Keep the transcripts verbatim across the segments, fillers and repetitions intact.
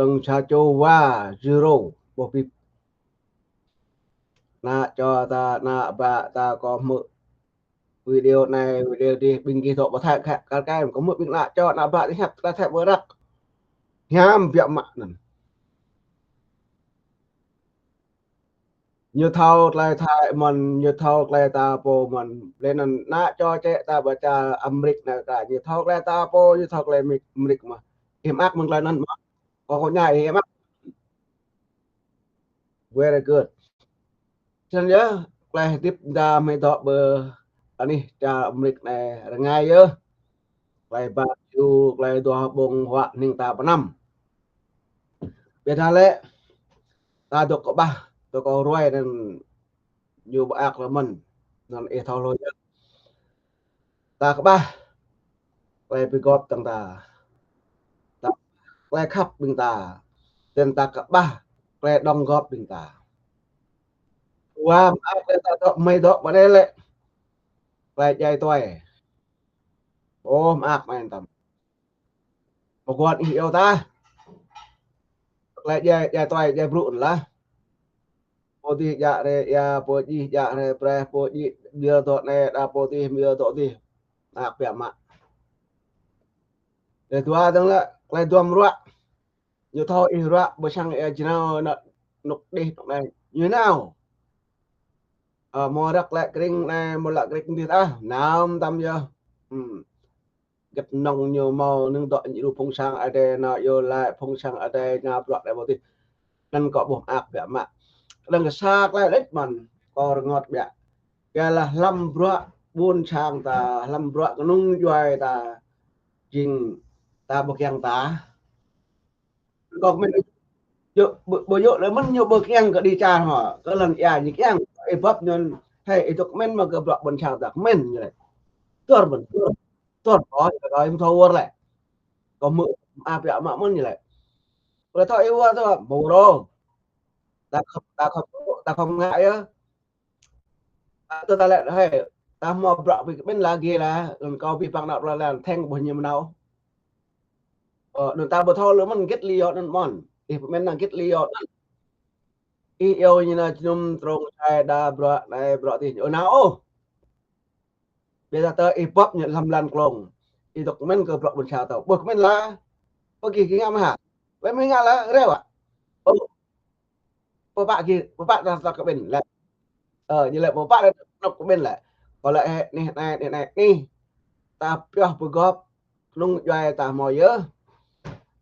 Tơ̆ng sa čô wa zero, ƀuh pip. Ană čô ta, ană bă ta kơ hmư̆ video anai, video adih, ƀing gih dŏ pơ Thái khă, kar kaĭ, kơ hmư̆ ƀing ană čô, ană bă ta hiăp, ta thâo pơrăk. Hiam biă mă anŭn. Ñu thâo tơlơi Thái mơ̆n, ñu thâo tơlơi ta pô mơ̆n. Lĕ anŭn ană čô čĕ ta ƀă čar Amrik anai ta, ñu thâo tơlơi ta pô, ñu thâo tơlơi Amrik, Amrik mơ̆n. Ih mơak mơ̆n tơlơi anŭn mơ̆n. Kâo kơ ñai ih mơak. Very good. Snăn yơh, tơlơi hơdip ta mơ̆ng dŏ ƀơi anih čar Amrik anai rơngai yơh. Tơlơi ba yu, tơlơi dua ƀơ̆ng huă hning ta pơnăm. Biă dah lĕ, ta dŏ kơƀah, dŏ kơ ruai anŭn ñu mơak lĕ mơ̆n, anŭn ih thâo hlơi yơh. Ta kơƀah tơlơi bi gŏp tơ̆ng ta. Ta, tơlơi khăp ƀing ta. Tơ̆ng ta kơƀah tơlơi đóng góp ƀing ta. Wa mơak tơlơi ta dŏ, mơi dŏ ƀơi anai lĕ. Tơlơi djai tuai. Ơ, mơak mơi tăm. Pơguan ih iâu ta. Tơlơi djai, djai tuai, djai brŭ anŭn lah. Pô dih djă hrơi ia, pô dih djă hrơi braih, pô dih mơyơr dŏ anai, đa pô dih mơyơr dŏ adih. Mơak biă mă. Tơlơi dua tơ̆ng lĕ, tơlơi duăm ruă. Ñu thâo ih ruă, ƀơi sang ia jơnao, anŭn, anŭn adih, anŭn anai. Ñu nao. Ơ, mơ̆ răk lĕ kring anai, mơ̆ lă kring adih ah. Nao tăm yơh. Hmm. Gĕt nŏng ñu mâo nưng dŏ ñu phung sang adai nao yơh lĕ phung sang adai nao bruă lĕ ƀơi adih. Anŭn kâo ƀuh mơak biă mă. Kơnơ̆ng kơ sa tơlơi đĕč mơ̆n, kâo rơngot biă. Kơ lĕ hlăm bruă ƀuôn sang ta, hlăm bruă kơnung djuai ta, jing ta ƀu kiăng ta. Kâo kơmĭn, yơh, ƀu, ƀu yơh lĕ mơ̆n ñu ƀu kiăng kơ đi čar hŏ, kơ lŏn ia ñu kiăng, ih bưp ñu, hơi, ih dŏ kơmĭn mă kơ bruă ƀuôn sang ta kơmĭn ñu lĕ. Tur mơ̆n, tur, tur, ơ, kâo ih thâo wơr lĕ. Kâo hmư̆, a, biă mă mơ̆n ñu lĕ. Kâo thâo ih wơr thâo, ƀu rô. Ta khŏm, ta khŏm, ta khŏm ngă yơh. Ơ, tơ ta lĕ, hơi, ta hmâo bruă ƀing kơmĭn lagi lah, anŭn kâo ƀing păng nao bruă lĕ, thĕng ƀuh ñu mơnao. Ơ, anŭn ta ƀu thâo lĕ mơ̆n gĕt li yơh anŭn mơ̆n. Ih pơmĭn năng gĕt li yơh anŭn. Ih iâu ñu nao jơnum trông čai đa bruă anai bruă adih. Ơ, nao ôh. Biă dah tơ ih bưp ñu hlăm lăn klông. Ih dŏ kơmĭn kơ bruă ƀuôn sang ta. Ƀuh kơmĭn lah. Pơgi gih ngă mơ̆ hă. Lĕ mơi ngă lah, reo ah. Ơ. Pơpă gih, pơpă ta, ta kơmĭn lĕ. Ơ, ñu lĕ pơpă lĕ, anŏ kơmĭn lĕ. Kâo lĕ, ơ, anih anai, anih anai, anih. Ta pioh pơgop, kơnung djuai ta hmâo yơh.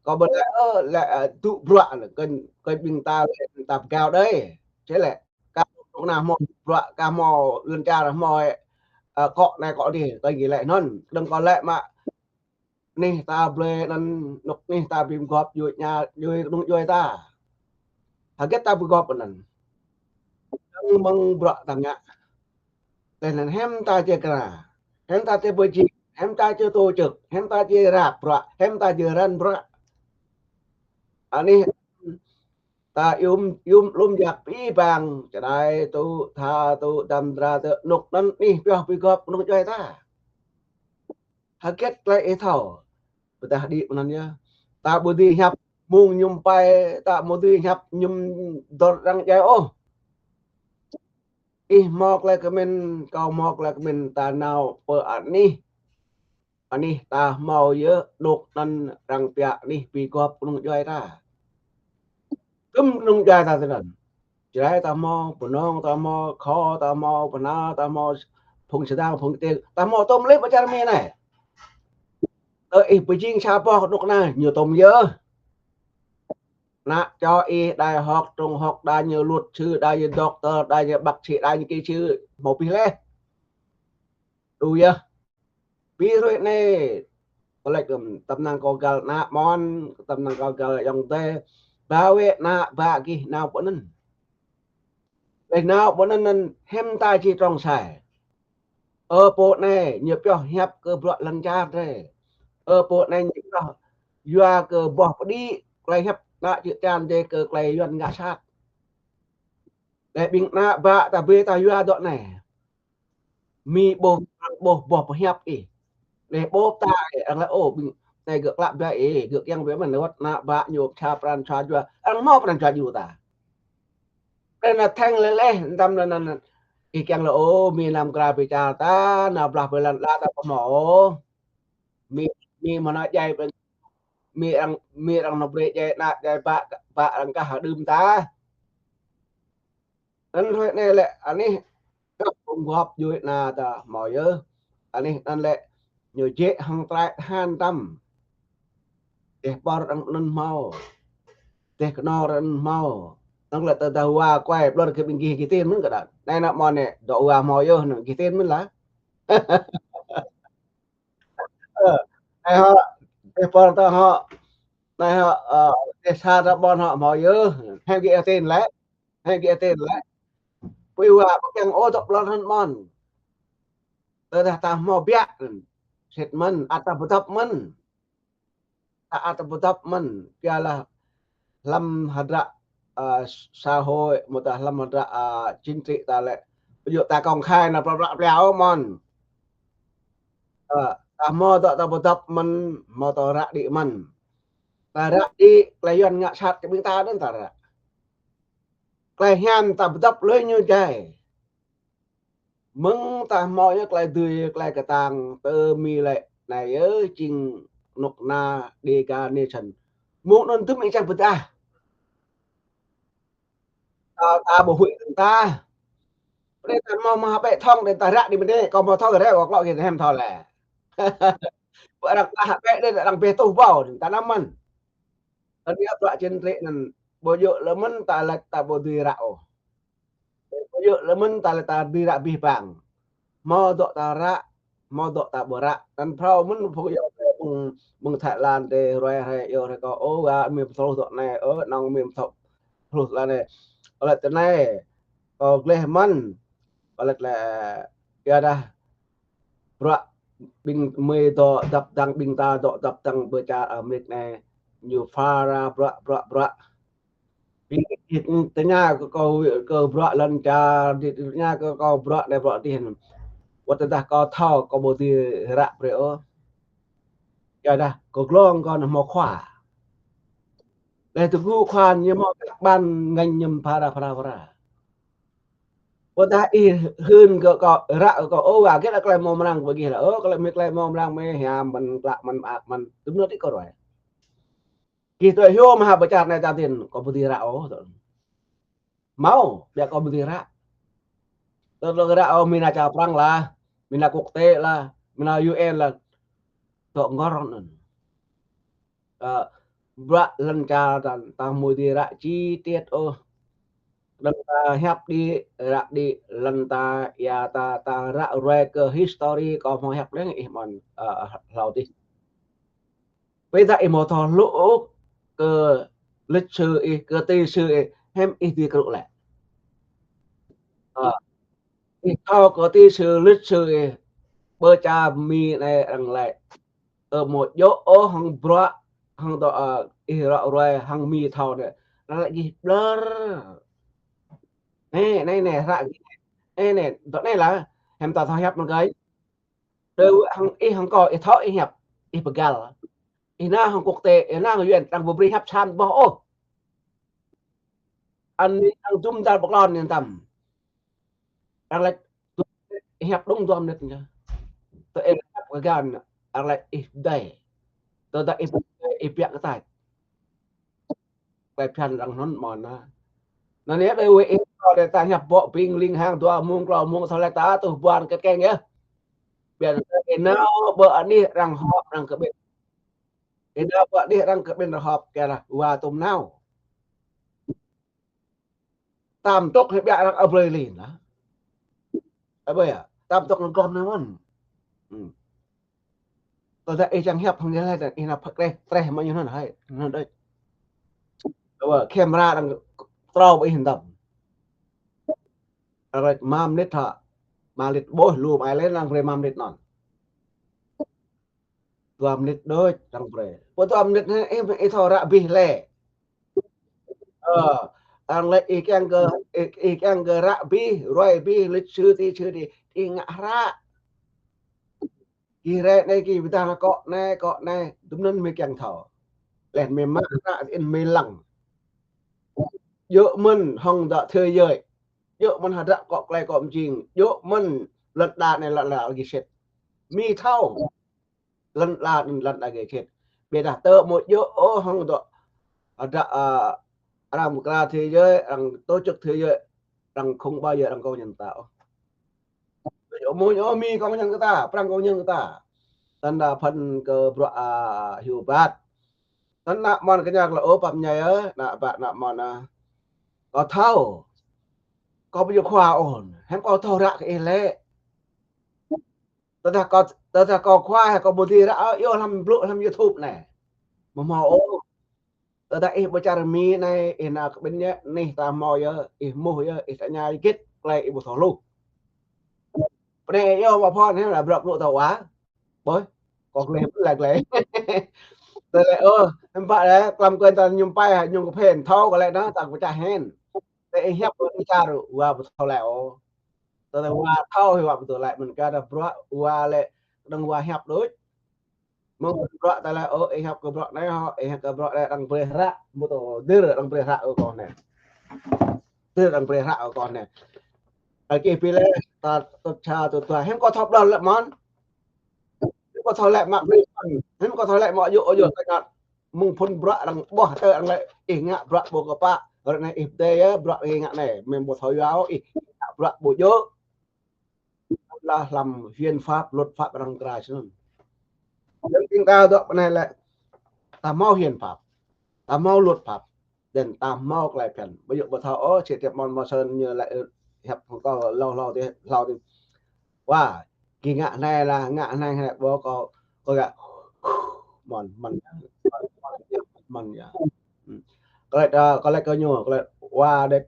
Kâo ƀu lĕ, ơ, lĕ, ơ, tŭ bruă lĕ, kơ, kơ ƀing ta lĕ, ta pơgao đơi. Čĕ lĕ, kơ anŭn hmâo bruă, kơ hmâo lŏn čar hmâo, ơ, akŏ anai akŏ adih, kơ gih lĕ anŭn. Kơnơ̆ng kâo lĕ mă, anih ta blơi anŭn, anŏ anih ta bi pơgop djuai ñu, djuai kơnung djuai ta. Hơget ta pơgop anŭn. Dơ̆ng mơ̆ng bruă ta ngă. Tơl anŭn hiư̆m ta či kơna. Hiư̆m ta či pơjing. Hiư̆m ta či tổ chức. Hiư̆m ta či răp bruă. Hiư̆m ta či răn bruă. Anih ta yôm, yôm lŏm jak pĭ bang. Čơđai tŭ, tha tŭ, dăm dra tŭ. Anŏ anŭn anih pioh pơgop kơnung djuai ta. Hơget tơlơi ih thâo. Pơdah đĭ mơ̆n anŭn yơh. Ta ƀu dưi hiăp mơ̆ng mơñum pai, ta ƀu dưi hiăp mơñum dơr arăng djai ôh. Ih hmâo tơlơi kơmĭn, kâo hmâo tơlơi kơmĭn, ta nao pơ anih. Anih ta hmâo yơh, anŏ anŭn arăng pioh anih bi gop kơnung djuai ta. Kơ̆m kơnung djuai ta tơnăn. Jrai ta hmâo, Bunong ta hmâo, Kho ta hmâo, Bơnar ta hmâo, phung Sêdang, phung Kơteng, ta hmâo tơm lĕ pơ čar Mi anai. Tơ ih pơjing sa boh kơnuk kơna, ñu tơm yơh. Ană čô ih đại học, trung học, đa ñu luật sư, đa ñu doctor, đa ñu bác sĩ, đa ñu kỹ sư, hmâo abih laih. Tui yơh. Ƀing hrơi anai, kâo laĭ kơ tơm năng kâo găl ană mơ̆n, tơm năng kâo găl ayŏng adơi. Bảo vệ ană bă gih nao pơ anŭn. Lĕ nao pơ anŭn anŭn hiư̆m ta či trông sai. Ơ pô anai, ñu pioh hiăp kơ bruă lŏn čar drei. Ơ pô anai, ñu pioh yua kơ boh pơđĭ, tơlơi hiăp ană čư̆ čan drei kơ tơlơi Yuăn ngă sat. Lĕ ƀing ană bă ta ƀĕ ta yua dŏ anai. Mi ƀuh, ƀuh, ƀuh pơhiăp ih. Lĕ ƀuh ta ih, arăng laĭ, ơ, ƀing, Anai gơ̆ klă biă ih, gơ̆ kiăng biă mơ̆n, wơ̆t ană bă ñu pơčha pran jua jua. Arăng hmâo pran jua jua ta. Anai na theng lĕ lĕ, tăm anŭn anŭn. Ih kiăng lĕ, ơ, Mi năm kra biă čar ta, na blah bơlan la ta pơhmâo. Mi, Mi mơ̆n ană djai, Mi arăng, Mi arăng nao brơi djai ană djai bă, bă arăng kah hơđưm ta. Anŭn hrơi anai lĕ anih kăp pơgop djuai ană ta hmâo yơh. Anih anŭn lĕ ñu jĕ hăng trai tơhan tăm. Teh pơr arăng anŭn hmâo. Teh kơnor arăng anŭn hmâo. Anŭn lĕ tơdah wa kuai ƀlŏr kơ ƀing gih gih tin mơ̆n kơ đa. Anai ană mơ̆n anai, dŏ wa hmâo yơh, anŭn gih tin mơ̆n lah. Ơ, anai hŏ, teh pơr ta hŏ, anai hŏ, ơ, teh sa ta ƀôn hŏ hmâo yơh, hĕ gih tin lĕ, hĕ gih tin lĕ. Pui wa ƀu kiăng ôh dŏ ƀlŏr anŭn mơ̆n. Tơdah ta hmâo biă, sĭt mơ̆n, ăt ta pơdŏp mơ̆n. Ta ăt ta pơdŏp mơ̆n, pia lah hlăm hơdră, ơ, xã hội, mơ̆ ta hlăm hơdră, ơ, chính trị ta lĕ. Ƀu djơ̆ ta công khai nao prăp prăp pliao mơ̆n. Ơ, ta hmâo dŏ ta pơdŏp mơ̆n, hmâo dŏ ră đĭ mơ̆n. Ta ră đĭ, tơlơi Yuan ngă sat kơ ƀing ta anŭn ta ră. Tơlơi hiam ta pơdŏp lui ñu djai. Mơ̆ng ta hmâo yơh tơlơi dưi, tơlơi kơtang, tơ Mi lĕ, anai yơh jing anŏ ană Dega Nation. Mơ̆ng anŭn tŭ ih čang pơdah. Ta, ta ƀu huĭ kơ ta. Pơđĕ ta hmâo mă bĕ thŏng đĕ ta ră đĭ mơ̆n đĕ, kâo hmâo thŏng ră, kâo klŏ kơ ta hem thŏng lĕ. Pơđĕ ta hă bĕ đĕ ta arăng bĕ tuh ƀâo, ta anăm mơ̆n. Anai bruă chính trị anŭn, ƀu djơ̆ lĕ mơ̆n ta laĭ ta ƀu dưi ră ôh. Ƀu djơ̆ lĕ mơ̆n ta laĭ ta dưi ră abih bang. Hmâo dŏ ta ră, hmâo dŏ ta ƀu ră. Anŭn phrâo mơ̆n phung yơh mơ̆ng, mơ̆ng Thái Lan tê, ruai hrơi yơh hrơi kâo, ơ, wa Mi pơtruh dŏ anai, ơ, nong Mi pơtruh dŏ anai. Ơ, laĭ tơ anai, kâo gleh mơ̆n. Ơ, laĭ lĕ, yua dah. Bruă ƀing Mi dŏ dăp dăng, ƀing ta dŏ dăp dăng ƀơi čar Amêrik anai, ñu phara bruă, bruă, bruă. Ƀing gih tơña kơ kâo, kơ bruă lŏn čar, gih tơña kơ kâo bruă anai bruă adih. Wơ̆t tơdah kâo thâo kâo ƀu dưi ră brơi ôh. Yua dah kâo glông kâo anŭn hmâo khua. Lĕ tơgŭ khua ñu hmâo kơ ƀan ngăn ñu phara, phara, phara. Wơ̆t tơdah ih hưn kơ kâo, ră kơ kâo, ơ, wa, gih lĕ tơlơi hmâo mơrang kơ gih lĕ, ơ, tơlơi Mi tơlơi hmâo mơrang Mi hiam mơ̆n, klă mơ̆n, mơak mơ̆n. Tui anŭn tih kâo ruai. Gih tui hyu mơ̆ hă pơ čar anai ta tin, kâo ƀu dưi ră ôh, tui. Hmâo, biă kâo ƀu dưi ră. Tui, tui ră ôh, Mi nao čar Prăng lah, Mi nao quốc tế lah, Mi nao U N lah. Tŏ ngor anŭn. Ơ, bruă lŏn čar ta, ta ƀu dưi ră chi tiết ôh. Lŏn ta hiăp đĭ, ră đĭ, lŏn ta, ia ta, ta ră ruai kơ history, kâo hmâo hiăp lĕ ih mơ̆n, ơ, hlâo tih. Ƀiădah ih hmâo thâo hluh ôh kơ lịch sử ih, kơ tây sư ih, hiư̆m ih dưi krŭ lĕ. Ơ, ih thâo kơ tây sư, lịch sử ih, ƀơi čar Mi anai arăng laĭ. Ơ, ƀu djơ̆ ôh hăng bruă, hăng dŏ, ơ, ih ră ruai hăng Mi thâo anai. Arăng laĭ gih ƀlŏr. Anai, anai, anai, ră gih. Anai, anai, dŏ anai lah, hiư̆m ta thâo hiăp mơ̆n kơi. Tơ hăng ih hăng kâo, ih thâo ih hiăp, ih pơgăl. Ih nao hăng quốc tế, ih nao hăng U N, arăng ƀu brơi hiăp sa boh ôh. Anai arăng dŭm dal pơklon anŭn tăm. Arăng laĭ, ih hiăp dŏng dua mơnit ñu. Tơ ih hiăp kơ găn, arăng laĭ ih dai. Tơdah ih ƀu dai, ih biă kơ tač. Tơlơi phiăn arăng anŭn mơ̆n anai. Anŭn yơh đơi wơ̆t ih kâo đơi ta hiăp bŏ ƀing ling hăng dua mông, klâo mông, thâo lĕ ta tuh ƀuăn kơt keng yơh. Biă ih nao ƀơi anih arăng hŏp, arăng kơ ƀing. Ih nao ƀơi anih arăng kơ ƀing arăng hŏp, kơ lah wa tŭm nao. Tam tŏk hĭ biă arăng ƀlơi lin lah. Ơ, ƀơi ah, tam tŏk anŭn kơm anŭn mơ̆n. Hm. Tơdah ih čang hiăp hăng gih laĭ, ih nao phak treh, treh mă ñu anŭn hai, anŭn đôč. Ơ, camera arăng trâo ƀơi ih hơdăm. Arăng laĭ rơma mơnit hă, rơma mơnit ƀuh lu ƀai lĕ arăng brơi rơma mơnit anŭn. Dua mơnit đôč arăng brơi. Pơ dua mơnit anai, ih, ih thâo ră abih lĕ. Ơ, arăng laĭ ih kiăng kơ, ih, ih kiăng kơ ră abih, ruai abih, lịch sử tây sư đĭ, ih ngă hră. Gih rai anai gih pơdah anai kŏ anai, kŏ anai, tơm anŭn mơi kiăng thâo. Laih mơi mă hră in mơi lăng. Djơ̆ mơ̆n hŏng dŏ thế giới. Djơ̆ mơ̆n hơdră kŏ klei kŏ mơjing. Djơ̆ mơ̆n lŏn đa anai lŏn đa gih sĭt. Mơi thâo. Lŏn đa anŭn lŏn đa gih sĭt. Ƀiădah tơ mơ̆ djơ̆ ôh hŏng dŏ hơdră, a, arăng mơkra thế giới, arăng tổ chức thế giới, arăng không bao giờ arăng công nhận ta ôh. Ƀu djơ̆ mơ̆ ôh mơi công nhận kơ ta, prăng công nhận kơ ta. Tơdah phăn kơ bruă, a, hiu bat. Tơdah mơ̆n kơ ñu lĕ ôh pap ñai ơ, ană ƀă ană mơ̆n, a. Kâo thâo. Kâo ƀu djơ̆ khua ôh. Hiư̆m kâo thâo hră kơ ih lĕ. Tơdah kâo, tơdah kâo khua, kâo ƀu dưi hră, ơ, yơh hlăm blŭ hlăm YouTube anai. Mơ̆ hmâo ôh. Tơdah ih ƀu čar mơi anai, ih nao kơ ƀing ñu, anih ta hmâo yơh, ih hmư̆ yơh, ih tơña git, klei ih ƀu thâo hluh. Pơ anai yơh wa phŏn, hiư̆m lĕ bruă blŭ thâo wa. Ƀơi, kâo gleh, gleh, gleh. Tơlơi, ơ, hiư̆m pă lĕ, klăm kuen ta ñum pai, ñum kơ phên, thâo kơ lĕ anŭn, ta kơ pơčah hên. Tơ ih hiăp kơ ih čar, wa ƀu thâo lĕ ôh. Tơdah wa thâo, ih wa ƀu thâo lĕ, mơ̆n kơ dah bruă, wa lĕ, kơnơ̆ng wa hiăp đôč. Mơ̆ng bruă ta lĕ, ơ, ih hiăp kơ bruă anai hŏ, ih hiăp kơ bruă anai arăng brơi hră, ƀu thâo, dơ̆r arăng brơi hră kơ kâo anai. Dơ̆r arăng brơi hră kơ kâo anai. Ơ, kih pi lĕ, ta tŭt ča tŭt tua, hiư̆m kâo thâo ƀlŏr lĕ mơ̆n. Hiư̆m kâo thâo lĕ mă brơi mơ̆n. Hiư̆m kâo thâo lĕ mă yơh, ơ, yơh, ta ngă. Mơ̆ng phŭn bruă arăng ƀuh tơ arăng lĕ, ih ngă bruă ƀu kơpă. Ră anai ih pơdơi yơh, bruă ih ngă anai. Mơi ƀu thâo yua ôh, ih ngă bruă ƀu djơ̆. Lah hlăm hiến pháp, luật pháp arăng kra snăn. Anŭn ƀing ta dŏ pơ anai lĕ, ta hmâo hiến pháp, ta hmâo luật pháp, dan ta hmâo klei phiăn. Ƀu djơ̆ ƀu thâo ôh, sĭt tiap mơ̆n mơ̆ sơ̆n ñu lĕ, ơ, hiăp hăng kâo hlâo hlâo tih, hlâo tih. Wa, gih ngă anai lah, ngă anai lĕ, ƀuh kâo, kâo gă, mơ̆n, mơ̆n, mơ̆n yơh. Kơ lĕ, ơ, kơ lĕ kơ ñu, kơ lĕ wa đĕt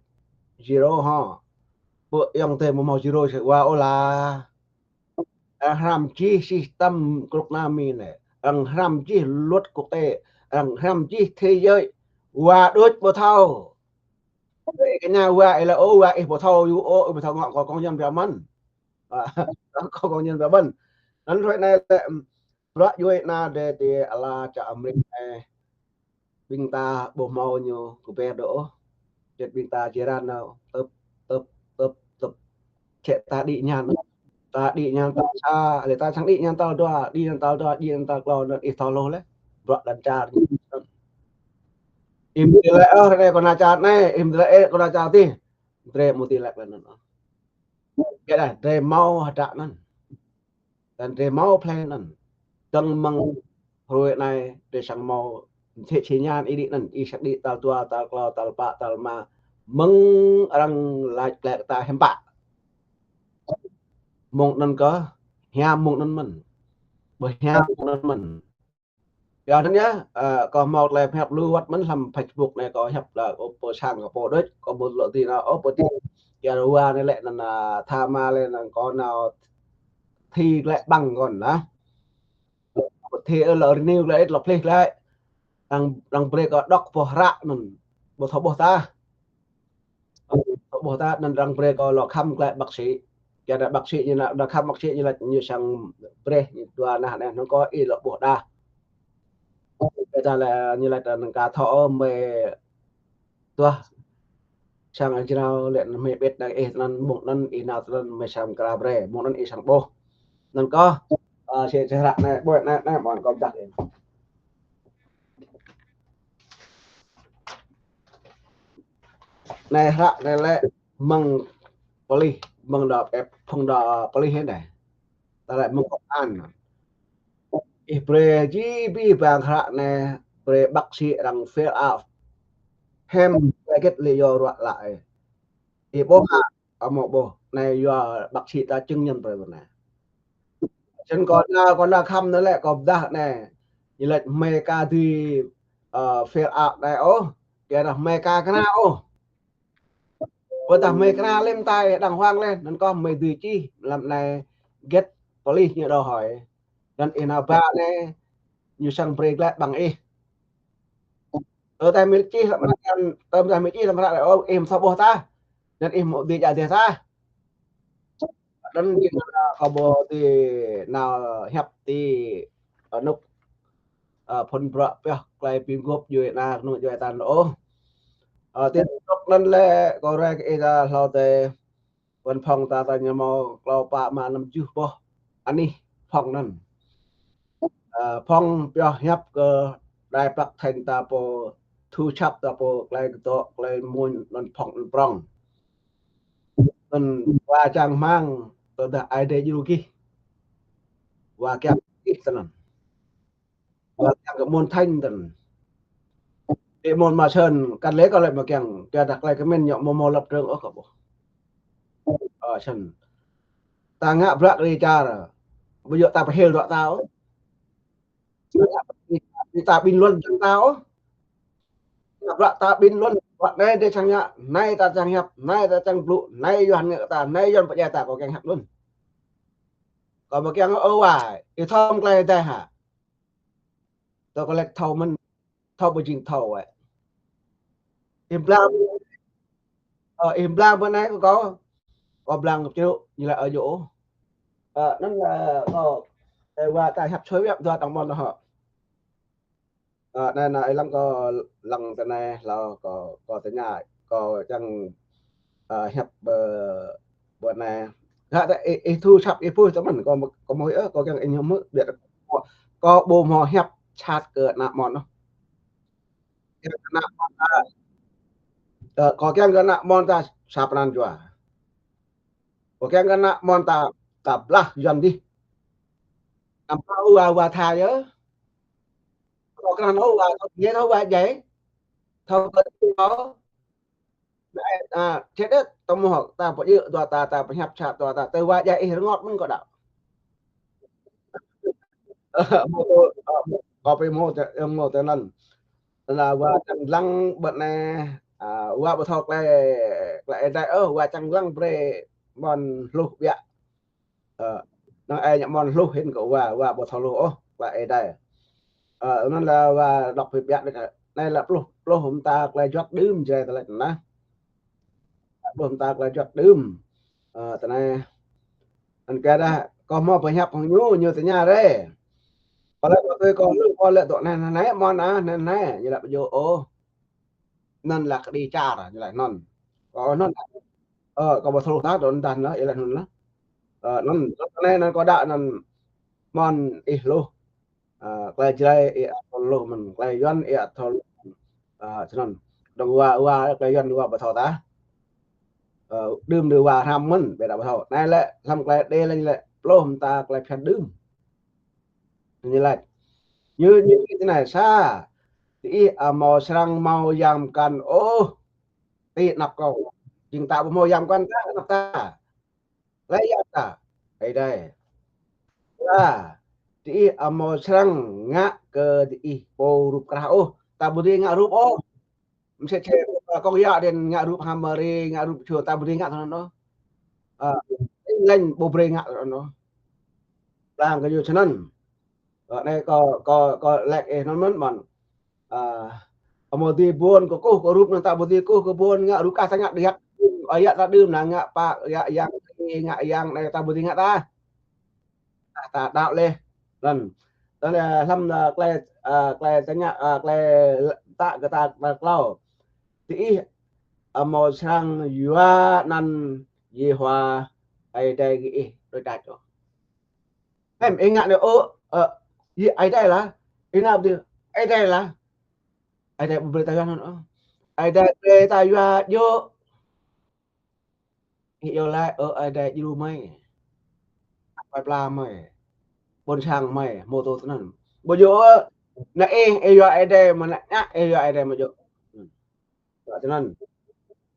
zero hŏ. Pơ ayŏng adơi mơ̆ hmâo zero sĕ wa ôh lah. Arăng hrăm čih system krŭk na mơi anai. Arăng hrăm čih luật quốc tế. Arăng hrăm čih thế giới. Wa đôč ƀu thâo. Ih kơ ñu wa ih lĕ ôh, wa ih ƀu thâo yơh ôh, ih ƀu thâo ngă kâo công nhận biă mơ̆n. Kâo công nhận biă mơ̆n. Anŭn hrơi anai lĕ, bruă djuai ană adai ti ala čar Amêrik anai. Ƀing ta ƀu hmâo ñu kơ ƀĕ dŏ ôh. Jĕt ƀing ta jiran nao tơp, tơp, tơp, tơp. Čĕ ta đĭ ñan. Ta đĭ ñan tal sa, lĕ ta čang đĭ ñan tal dua, đĭ ñan tal dua, đĭ ñan tal klâo, anŭn ih thâo hluh lĕ. Bruă lŏn čar. Ih mơ̆ tơlơi, ơ, ră anai kâo nao čar anai, ih mơ̆ tơlơi, ơ, kâo nao čar tih. Drơi mơ̆ tơlơi lĕ anŭn. Kơ dah, drơi hmâo hơdră anŭn. Dan drơi hmâo plei anŭn. Dơ̆ng mơ̆ng hrơi anai drơi srăng hmâo mơsêh či ñan ih đĭ anŭn, ih srăng đĭ tal dua, tal klâo, tal pă, tal rơma. Mơ̆ng arăng laĭ klĕ kơ ta hiư̆m pă. Mơ̆ng anŭn kơ, hiam mơ̆ng anŭn mơ̆n. Ƀu hiam mơ̆ng anŭn mơ̆n. Yua anŭn yơh, ơ, kâo hmâo klei pơhiăp lu wơ̆t mơ̆n hlăm Facebook anai kâo hiăp lĕ ôh pô sang kâo pô đôč, kâo ƀu lŏ tui nao ôh pô tui. Yua wa anai lĕ anŭn, ơ, tha ma lĕ anŭn kâo nao thi lĕ ƀăng kâo anŭn. Pô thi ơ lŏ renew lĕ ih lŏ plih lĕ. Arăng, arăng brơi kâo dŏ boh hră anŭn. Ƀu thâo ƀuh tah. Ƀuh ta anŭn arăng brơi kâo lŏ khăm glaĭ bác sĩ. Kơ dah bác sĩ ñu nao, dah khăm bác sĩ ñu laĭ ñu srăng brơi dua nah anai, anŭn kâo ih lŏ ƀuh dah. Kơ dah lĕ ñu laĭ anŭn ka thâo ôh mơi tuah srăng jrao lĕ mơi ƀĕt nao ih anŭn mơ̆ng anŭn ih nao tơ anŭn mơi srăng kra brơi, mơ̆ng anŭn ih srăng ƀuh. Anŭn kâo, ơ, sĭt sĭt hră anai, ƀuh anai, anai, mơ̆n kâo pơdah ih. Anai hră anai lĕ mơ̆ng pơlih, mơ̆ng dŏ, ơ, phung dŏ pơlih anai. Ta lĕ mơ̆ng công an. Ih brơi jih abih bang hră anai, brơi bác sĩ arăng fill out. Hiư̆m brơi git lĕ yua ruă lăi. Ih ƀuh hă, amâo ƀuh, anai yua bác sĩ ta chứng nhận brơi anai. Snăn kâo nao, kâo nao khăm anai lĕ kâo pơdah anai. Ñu laĭ mơi ka dưi, ơ, fill out anai ôh. Kơ dah mơi ka kơna ôh. Ƀôdah mơi kơna lĕ mơtai đang hoang lĕ. Anŭn kâo mơi dưi čih lăm anai git pơlih ñu đòi hỏi. Anŭn ih nao ba anai ñu srăng brơi glaĭ ƀăng ih. Tơdah mơi čih lăm anai, tơdah mơi čih lăm hră lĕ ôh, ih mơ̆ thâo ƀuh tah. Anŭn ih mơ̆ dưi djă dih tah. Anŭn jing, ơ, kâo ƀu dưi nao hiăp ti, ơ, anŭn, ơ, phŭn bruă pioh tơlơi pi mguôp djuai ania kơnung djuai tan ôh. Ơ, ti anŭn lĕ kâo rai kơ ih ta hlâo tê văn phòng ta, ta ñu hmâo klâo pă rơma năm tơjuh boh anih phòng anŭn. Ơ, phòng pioh hiăp kơ đài phát thanh ta pô, thu sap ta pô, tơlơi kơtŏ, tơlơi mơñum anŭn phòng anŭn prŏng. Anŭn wa čang rơmang, tơdah Ơi Adai djru gih. Wa kiăng gih tơ anŭn. Wa kiăng kơ mơ̆n thanh tơ anŭn. Ih mơ̆n mă sơ̆n, kăn lĕ kâo lĕ mă kiăng, kiăng dah tơlơi kơmĭn ñu hmâo hmâo lăp trơ̆ng ôh kâo ƀuh. Ơ, sơ̆n. Ta ngă bruă kơ ih čar, ƀu djơ̆ ta pơhil dŏ ta ôh. Ta ƀing luăn čang ta ôh. Bruă ta ƀing luăn, bruă anai dê čang ngă, anai ta čang hiăp, anai ta čang blŭ, anai Yuan ngă ta, anai Yuan pơdjai ta, kâo kiăng hiăp anŭn. Kâo mă kiăng ôh wa, ih thâo mơ̆ng tơlơi dê hă. Tơ kâo lĕ thâo mơ̆n, thâo ƀu jing thâo wơ̆t. Ih blang, ơ, ih blang ƀơi anai kơ kâo, kâo blang kơ črŭ, ñu laĭ ơ yơh. Ơ, anŭn, ơ, kâo, ơ, wa ta hiăp sui biă dua tơ̆ng mơ̆n hŏ. Ơ, anai, anai, ih lăng kâo, lăng tơ anai, hlâo kâo, kâo tơña, kâo čang, ơ, hiăp ƀơi, ƀơi anai. Hă, ta, ih, ih thu sap ih pui tơ mơ̆n, kâo, kâo mơ̆, ơ, kâo kiăng ih ñu hmư̆, biă kâo, kâo ƀu hmâo hiăp sat kơ ană mơ̆n ôh. Kiăng kơ ană mơ̆n ta, ơ, kâo kiăng kơ ană mơ̆n ta sa pran jua. Kâo kiăng kơ ană mơ̆n ta, ta blah Yuan dih. Anăm pă wa, wa tha yơh. Kâo krăn ôh wa, kâo ñe thâo wa djai. Thâo kơ thâo. Anai, a, čet đet, tơmơ̆ ta pơjơ̆ dua ta, ta pơhiăp sat dua ta, tơ wa djai ih rơngot mơ̆n kâo đaŏ. Mơ̆ tơ, ơ, kâo pơmơ̆ tơ, ơ, mơ̆ tơ anŭn. Tơdah wa čang lăng ƀơi anai, a, wa ƀu thâo tơlơi, tơlơi Ơi Adai ôh, wa čang lăng brơi mơ̆n hluh biă. Ơ, năng ai ñu mơ̆n hluh hĭn kơ wa, wa ƀu thâo hluh ôh, wa Ơi Adai. Ơ, anŭn lĕ wa đŏk pơhiăp biă đĕ, anai lĕ pluh, pluh mơta tơlơi juăt đưm Jrai tơlơi anai. Pluh mơta tơlơi juăt đưm. Ơ, tơ anai. Anŭn kơ dah, kâo hmâo pơhiăp hăng ñu, ñu tơña rai. Kâo lĕ kâo tui kâo hluh, kâo lĕ dŏ anai, anai, anai, mơ̆n ah, anai, anai, ñu laĭ ƀu djơ̆ ôh. Anŭn lah kơđi čar, ñu laĭ anŭn. Kâo anŭn. Ơ, kâo ƀu thâo hluh ta, dŏ anŭn dah anŭn, ih laĭ anŭn lah. Ơ, anŭn, anŭn anai, anŭn kâo đaŏ anŭn mơ̆n ih hluh. Ơ, tơlơi Jrai ih ăt thâo hluh mơ̆n, tơlơi Yuan ih ăt thâo hluh mơ̆n. Ơ, snăn. Dơ̆ng wa, wa, tơlơi Yuan wa ƀu thâo ta. Ơ, đưm đưm wa hrăm mơ̆n, ƀiă đaŏ ƀu thâo. Anai lĕ, hlăm tơlơi đe lĕ, lĕ, pluh mơta tơlơi phiăn đưm. Ñu laĭ. Ñu, ñu, ñu tơ anai sa. Diih ăt hmâo srăng hmâo yang mơkăn ôh. Ti anăp kâo. Jing ta ƀu hmâo yang mơkăn ta, anăp ta. Laĭ yơh ta. Ơi Adai. Sa. Diih ăt hmâo srăng ngă kơ diih pô rup krah ôh. Ta ƀu dưi ngă rup ôh. Msĕ si, ơ, kông yă đen ngă rup hơmari, ngă rup čô, ta ƀu dưi ngă tui anŭn ôh. Ơ, inh lĕ ƀu brơi ngă tui anŭn ôh. Blang kơ ñu snăn. Ơ, anai kâo, kâo, kâo laĭ ih anŭn mơ̆n, mơ̆n. Ơ, hơmâo dưi ƀuăn kơ kơkuh kơ rup anŭn ta ƀu dưi kơkuh kơ ƀuăn, ngă rup kah ta ngă điăt. Ơ, yă ta đưm anai ngă pă, yă yang, ngă yang anai ta ƀu dưi ngă ta. Ta, ta đaŏ leh. Anŭn. Tơdah hlăm, ơ, tơlơi, ơ, tơlơi tơña, ơ, tơlơi ta kơ ta, ta klâo. Diih, ơ, hmâo srăng yua anăn Yêhôwa Ơi Adai gih đôč đač ôh. Em, ih ngă anai ôh, ơ, Ơi Adai lah. Ih ngă ƀu djơ̆, Ơi Adai lah. Ơi Adai ƀu brơi ta yua anŭn ôh. Ơi Adai brơi ta yua djơ̆. Ih iâu laĭ, ơ, Ơi Adai djru mơi. Pơpla mơi. Ƀôn sang mơi, hmâo tŭ tơ anŭn. Ƀu djơ̆, ơ, anai ih, ih yua Ơi Adai mă anai, ih yua Ơi Adai mă djơ̆. Ơ, tơ anŭn.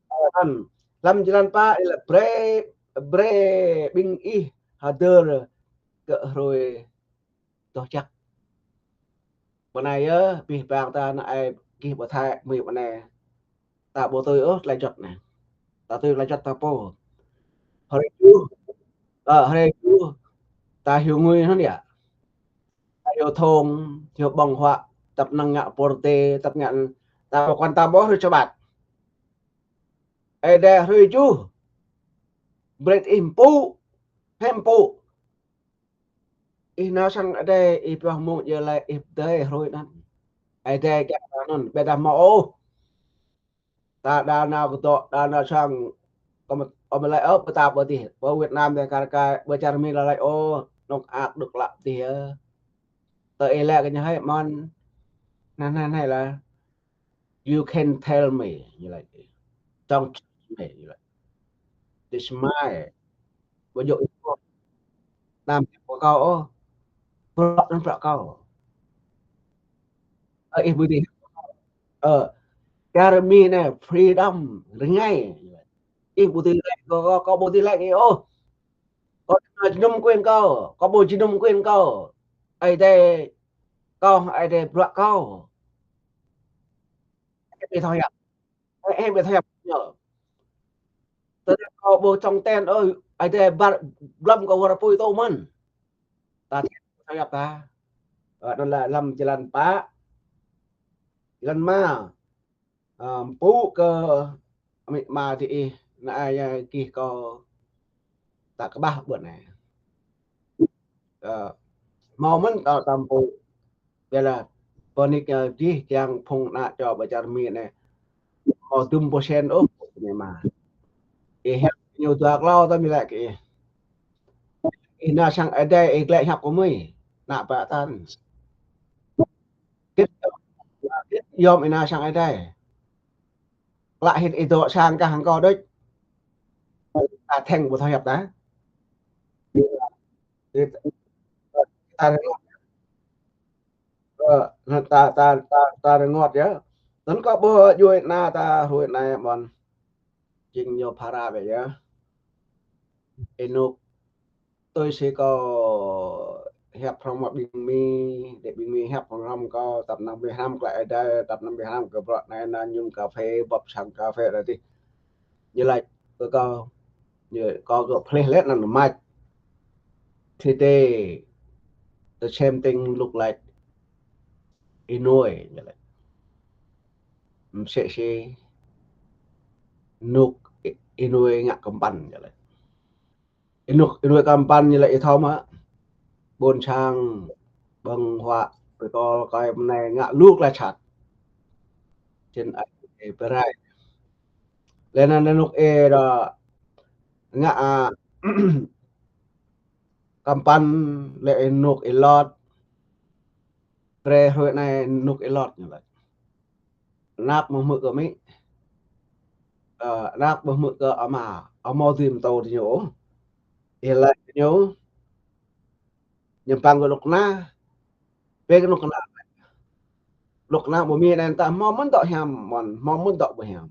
Ơ, anŭn. Hlăm jơlan pă, ih laĭ brơi, brơi ƀing ih hơdơr kơ hrơi doh jăk. Bơnai yơh, abih bang ta ană ai gih ƀu thâo mơi bơnai. Ta ƀu tui ôh tơlơi juăt anai. Ta tui tơlơi juăt ta pô. Hrơi juh, ơ, hrơi juh, ta hyu ngui anŭn yơh. Ta hyu thong, hyu ƀơ̆ng huă, tăp năng ngă pôr tê, tăp ngă, ta ƀu kăn ta ƀuh hrơi Sabat. Ơi Adai hrơi juh. Brơi ih mpŭ. Hiư̆m pă. Ih nao sang Ơi Adai, ih pioh mông jơlai ih pơdơi hrơi anŭn. Ơi Adai kiăng ta anŭn, ƀiădah hmâo ôh. Ta đa nao kơdŏ, đa nao sang, kơ mă, kơ mă lĕ ôh, pơtă pơtih, pơ Việt Nam dih kar kaĭ, pơ čar Mi lĕ lĕ ôh, nŏk ak đŭk lăp tih yơh. Tơ ih lĕ kơ ñu hơi mơ̆n. Nah, nah, nah lah. You can tell me, you like, don't judge me, you like. This is my, ƀu djơ̆ ih pơhiăp. Anăm pơhiăp kơ kâo ôh. Bruă anŭn bruă kâo. Ơ, ih ƀu dưi. Ơ, čar Mi anai freedom, rơngai. Ih ƀu dưi laĭ kơ kâo, kâo ƀu dưi laĭ ih ôh. Kâo jơnum quyền kâo, kâo ƀu jơnum quyền kâo. Ơi Adai kâo, Ơi Adai bruă kâo. Ih ƀu thâo hiăp. Ih ƀu thâo hiăp. Tơdah kâo ƀu čŏng ten, ơ, Ơi Adai ƀar, blŏm kâo wơr apui tơ mơ̆n. Ta thâo hiăp ta. Ơ, anŭn lĕ lăm jơlan pă. Jơlan rơma. Ơ, pơpŭ kơ amĭ ama dih ih, anai yơh gih kâo ta kơƀah ƀuôn anai. Ơ, hmâo mơ̆n ta, ta pơpŭ. Ƀiădah pơnik, ơ, dih kiăng phung ană čô ƀơi čar Mi anai. Hmâo dŭm pơsen ôh, amĭ ama. Ih hiăp ñu dua klâo ta mĭ lĕ kơ ih. Ih nao sang Ơi Adai, ih glaĭ hiăp kơ mơi. Ană ƀă tan. Git, git yom ih nao sang Ơi Adai. Klă hĭ ih dŏ sang kah hăng kâo đôč. Ta thĕng ƀu thâo hiăp ta. Ta rơngot. Ơ, ta, ta, ta, ta rơngot yơh. Anŭn kâo ƀuh djuai ană ta hrơi anai mơ̆n. Jing ñu phara ƀĕ yơh. Ênuk tui si kâo hiăp hrŏm mă ƀing Mi, đe ƀing Mi hiăp hrŏm kâo, tăp năng ƀing hrăm klă Ơi Adai, tăp năng ƀing hrăm kơ bruă anai anŭn ñum kơphê, bưp sang kơphê đa tih. Ñu laĭ kơ kâo, ñu, kâo kơ plih lĕ anŭn mač. Today, the same thing look like Inui, ñu laĭ. Msĕ si ênuk Inui ngă kơmpăn, ñu laĭ. Ênuk, ênuk kơmpăn ñu laĭ ih thâo mơ̆. Ƀôn sang, ƀơ̆ng huă, pơtô kơi mơnai ngă luk la čat. Čen ai pơrai. Lĕ anŭn ênuk ih dŏ ngă, a, kơmpăn lĕ ênuk ih lŏt. Brơi hrơi anai ênuk ih lŏt ñu laĭ. Anăp ƀu hmư̆ kơ amĭ. Ơ, anăp ƀu hmư̆ kơ ama. Ama dưi pơtô tơ ñu. Ih laĭ ñu. Ñu păng kơ anŭk ană. Pê kơ anŭk ană. Anŭk ană ƀu mĭn anŭn ta hmâo mơ̆n dŏ hiam mơ̆n, hmâo mơ̆n dŏ ƀu hiam.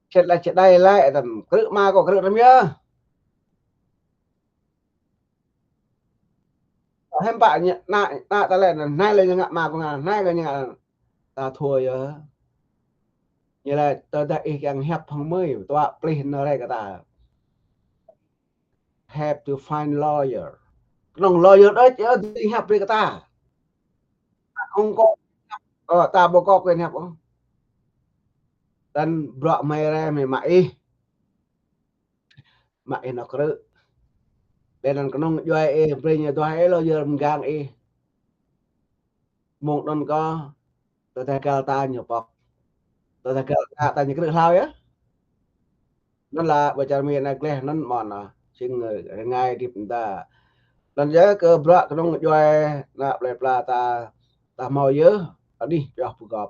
Čet laĭ čet đai laĭ tăm krư̆ ama kâo krư̆ tăm yơh. Hiư̆m pă ñu, ană, ană ta lĕ, anai lĕ ñu ngă ama kâo ngă, anai lĕ ñu ngă ta thua yơh. Ñu laĭ tơdah ih kiăng hiăp hăng mơi, tuă plih anŭn rai kơ ta. Have to find lawyer. Kơnơ̆ng lawyer đôč yơh dưi hiăp brơi kơ ta. Không có, ơ, ta ƀu có quyền hiăp ôh. Tăn bruă mơi rai mơi mă ih. Mă ih nao krư̆. Lĕ anŭn kơnơ̆ng djuai ih, brơi ñu duah ih lawyer mơgang ih. Mơ̆ng anŭn kơ, tơdah găl ta ñu pŏk. Tơdah găl ta, ta ñu krư̆ hlâo yơh. Anŭn lĕ ƀơi čar Mi anai gleh anŭn mơ̆n, a, jing, ơ, rơngai hơdip ta. Anŭn yơh kơ bruă kơnơ̆ng djuai ană plơi pla ta, ta hmâo yơh, anih pioh pơgop.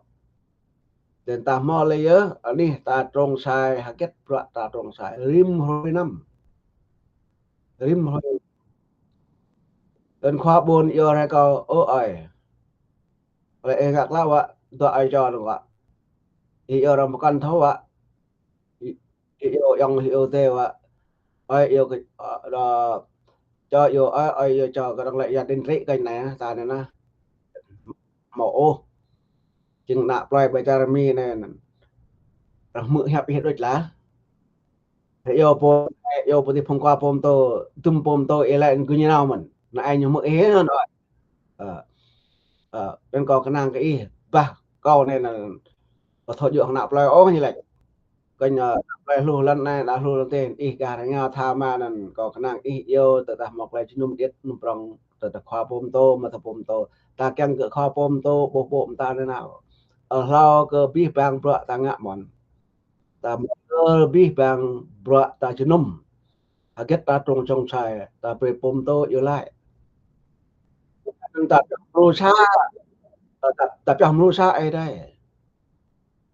Tơdah ta hmâo lĕ yơh, anih ta trông sai, hơget bruă ta trông sai. Rĭm hrơi năm. Rĭm hrơi. Tơdah khua ƀôn iâu rai kâo, ơ ơi. Lĕ ih ngă klă wă, dŏ ai čô dơ̆ng wă. Ih iâu arăng pơkŏn thâo wă. Ih, ih iâu ayŏng, ih iâu adơi wă. Ơi iâu kơ, ơ, dŏ, čô iâu ơi, ơi iâu čô, kơnơ̆ng lĕ ia tin trĭ kơ anai, ta anai nah. Hmâo ôh. Jing ană plơi ƀơi čar Mi anai. Arăng hmư̆ hiăp ih đôč lah. Iâu pô, iâu pô ti phung khua pô pơtô, dŭm pô pơtô ih laĭ gơñu nao mơ̆n. Anai ñu hmư̆ ih anŭn ơi. Ơ. Ơ, anŭn kâo kơnang kơ ih, bah kâo anai anŭn. Kâo thâo djơ̆ hăng ană plơi ôh ñu laĭ. Kơ ñu, ơ, tơlơi hluh lŏn anai, đa hluh lŏn tih, ih gah rơngiao tha mă anŭn, kâo kơnang ih iâu, tơdah hmâo tơlơi jơnum điêt, nŭm prŏng, tơdah khua pô pơtô, mă tơdah pô pơtô. Ta kiăng kơ khua pô pơtô, ƀuh pô pơtô anŭn nao. Ơ, hlâo kơ abih bang bruă ta ngă mơ̆n. Ta mơ̆ng abih bang bruă ta jơnum. Hơget ta trông čong sai, ta brơi pô pơtô iâu laĭ. Ta pioh mrô sa, ta, ta, ta pioh mrô sa ih dai.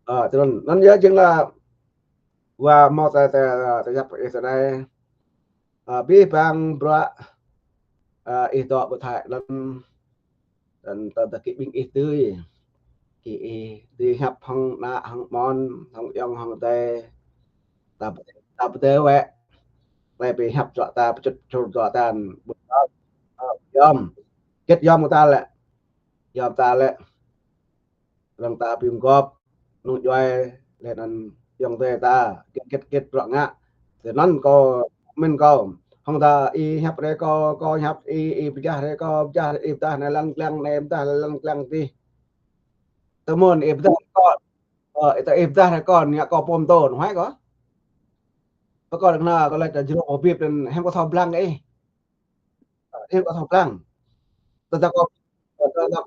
Ơ, tui anŭn, anŭn yơh jing la wa hmâo tơlơi, tơlơi, tơlơi yap ih tơ anai. Ơ, abih bang bruă, ơ, ih dŏ pơ Thái lăm, anŭn tơdah kơ ƀing ih dưi. Kơ ih dưi hiăp hăng ană, hăng amôn, hăng ayŏng, hăng adơi. Ta, ta pơdơi wơ̆t. Tơlơi pơhiăp dŏ ta, pơčŭt čur dŏ ta, ƀu djơ̆. Ơ, yom. Hơget yom kơ ta lĕ. Yom ta lĕ. Lăng ta ƀing gŏp, nŭng djuai, laih anŭn ayŏng adơi ta, hơget, hơget, hơget bruă ngă. Tui anŭn kâo, mĭn kâo. Hăng ta ih hiăp rai kâo, kâo hiăp ih, ih pơdah rai kâo, pơdah, ih pơdah anai lŏn kliăng, anai pơdah lŏn kliăng tih. Tơmơ̆n ih pơdah kâo, ơ, ih ta ih pơdah rai kâo, anai kâo pô pơtô, anŭn huai kâo. Pơkŏn kơna kâo laĭ ta jrŏ hơbip anŭn, hiư̆m kâo thâo blang kơ ih. Hiư̆m kâo thâo blang. Tơdah kâo, tơdah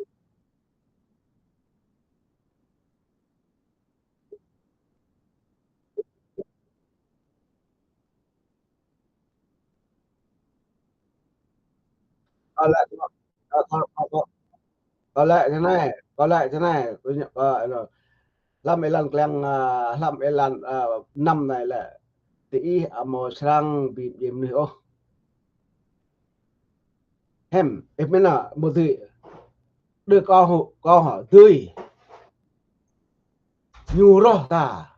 Kâo laĭ, kâo, kâo, kâo, kâo laĭ tui anai, kâo laĭ tui anai, kâo ñu, kâo, ơ, hlăm ih lŏn kliăng, ơ, hlăm ih lŏn, ơ, năm anai lĕ, tơ ih amâo srăng ƀing, ƀing mơnuih ôh. Hiư̆m, ih mĭn hă, mơ̆ dưi. Đơ kâo hŏ, kâo hŏ, dưi. Ñu roh ta.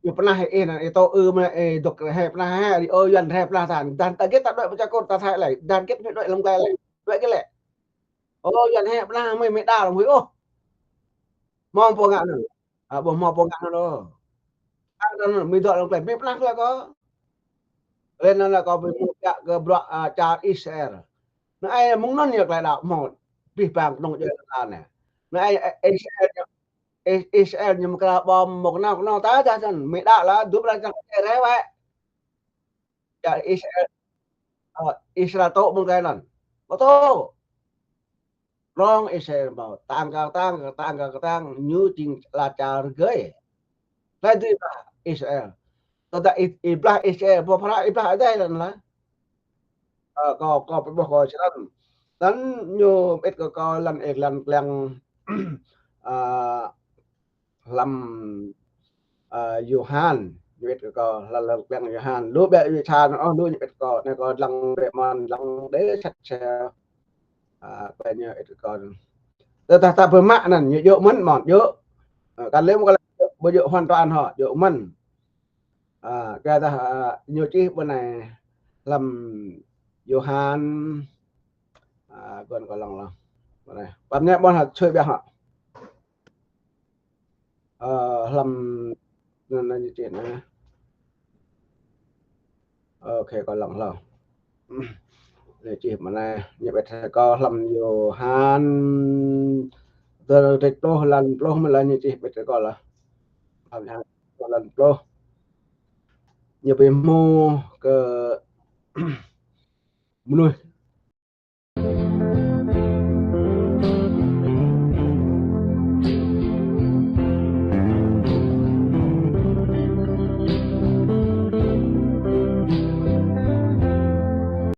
Ñu pơnah ih anŭn, ih tŏ ư mơ̆, ih dŏ rai pơnah hă, ih ơ Yuan rai pơnah ta. Dah ta hơget ta đuaĭ pơ čar Kur ta Thái lĕ. Dah hơget mơ̆ đuaĭ lăm glai lĕ. Đuaĭ hơget lĕ. Ơ Yuan rai pơnah mơ̆, mơ̆ đa lăm huĭ ôh. Hmâo pô ngă anŭn. Ơ, ƀu hmâo pô ngă anŭn ôh. Anŭn, anŭn, mơ̆ dŏ lăm glai, mơ̆ pơnah glai kâo. Laih anŭn lĕ kâo ƀu hmư̆ biă kơ bruă, ơ, čar Israel. Anai mơ̆ng anŭn yơh tơlơi đaŏ hmâo abih bang kơnung djuai ta anai. Anai, ơ, Israel ñu, Is-, Israel ñu mơkra bom mơ̆ kơnong kơnong ta dah anŭn. Mơ̆ đaŏ lah, dŭp lah čang Israel wơ̆t. Čar Israel, ơ, Israel tŏ mơ̆ng tơlơi anŭn. Ƀu tŏ. Rong Israel ƀu tang kơ tang, kơ tang kơ tang, ñu jing lah čar rơgơi. Laih dui blah Israel. Tơdah ih, ih blah Israel, ƀu pơră ih blah adai lăn lah. Ơ, kâo, kâo pơƀuh kâo črăn. Anŭn ñu mơit kơ kâo lăn ih lăn kliăng, ơ, hlăm, ơ, Yôhan. Ñu mơit kơ kâo lăn, lăn kliăng Yôhan. Lu ƀiă Yôhan, ơ, lu ñu mơit kơ kâo. Anai kâo lăng ƀiă mơ̆n, lăng đe sat sa. Ơ, kơ ñu mơit kơ kâo. Tơdah ta pơmă anŭn, ñu djơ̆ mơ̆n, mơ̆n, djơ̆. Ơ, kăn lĕ mơ̆ kăn lĕ, ƀu djơ̆ hoàn toàn hŏ, djơ̆ mơ̆n. Ơ, kơ tơdah, ơ, ñu čih ƀơi anai hlăm Yôhan, ơ, kơ kâo lăng lah. Ƀơi anai. Pap ñĕ ƀôn hă, čuai ƀiă hă. Ơ, hlăm, anŭn, anŭn ñu čih anai. Ơ, kơ kâo lăng lah. Ñu čih ƀơi anai, ñu mơit kơ kâo hlăm Yôhan, tơdơi pluh, lăn pluh mơ̆n lah ñu čih mơit kơ kâo lah. Hlăm Yôhan lăn pluh. Ñu pơhmu kơ mơnuih